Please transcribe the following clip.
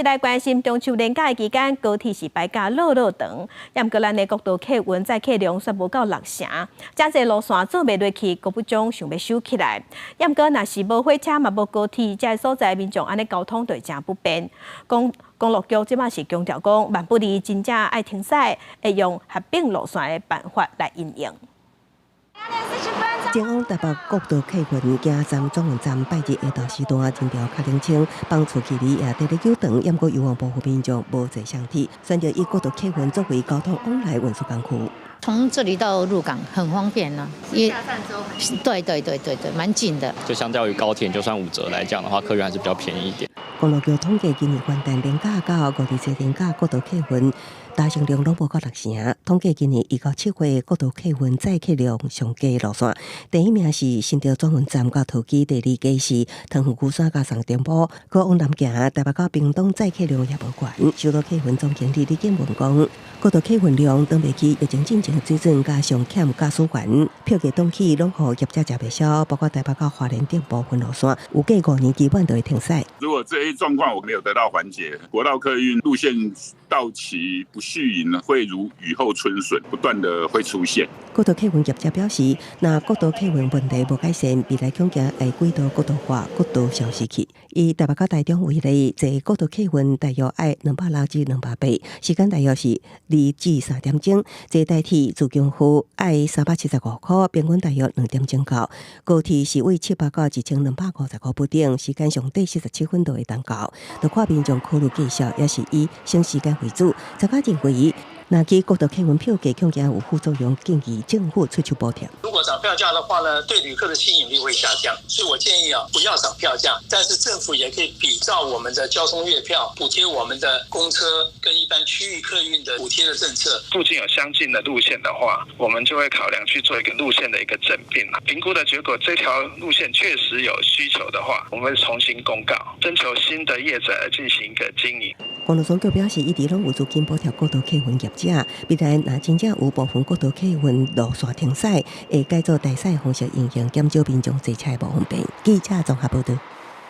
來關心中秋連假期間，高鐵是排甲落落長，毋過咱的國道客運載客量煞無夠六成，誠濟路線做袂落去，閣不將想欲收起來。毋過若是無火車嘛無高鐵，這个所在民眾按呢交通就會誠不便。公路局這擺是強調講，萬不離真正愛停駛，會用合併路線的辦法來因應。前往台北國道客運行站轉運站拜日下晝時段人潮較冷清，放厝距離也佇咧久長，毋過有望部分民眾無坐雙鐵，選擇以國道客運作為交通往來運輸工具。從這裡到鹿港很方便啊，下站之後很對對對對對，蠻近的。就相較於高鐵，就算5折來講的話，客運還是比較便宜一點。公路局統計今年元旦連假到五二節連假，國道客運搭乘量攏無夠六成。統計今年1到7月國道客運載客量上低路線，第一名是新竹轉運站到桃機，第二高是桃園龜山佮送中埔，閣往南行台北到屏東載客量也無懸。首都客運總經理李建文講，國道客運量擋袂起疫情進前水準，加上欠駕駛員，票價漲起，攏予業者食袂消。包括台北到花蓮等部分路線，預計5年基本就會停駛。如果這一狀況我沒有得到緩解，國道客運路線到期不續營呢，會如雨後春筍，不斷的會出現。國道客運業者表示，若國道客運問題無改善，未來恐驚會軌道國道化、國道消失去。以台北到台中為例，坐國道客運大約愛260至280，時間大約是2至3點鐘；坐台鐵自強號愛375塊，平均大約2點鐘到。高鐵是為700到1250塊不等，時間上短47分就會當到。就看民眾考慮價數，也是以省時間為主。專家認為，若去國道客運票價恐驚有副作用，建議政府出手補貼。如果漲票價的話呢，對旅客的吸引力會下降，所以我建議啊，不要漲票價，但是政府也可以比照我們的交通月票，補貼我們的公車跟一般區域客運的補貼的政策。附近有相近的路線的話，我們就會考量去做一個路線的一個整併。評估的結果，這條路線確實有需求的話，我們會重新公告，徵求新的業者來進行一個經營。公路總局表示，一直攏有資金補貼國道客運業者，未來若真正有部分國道客運路線停駛，會改做代駛方式營運，減少民眾坐車的無方便。記者綜合報道。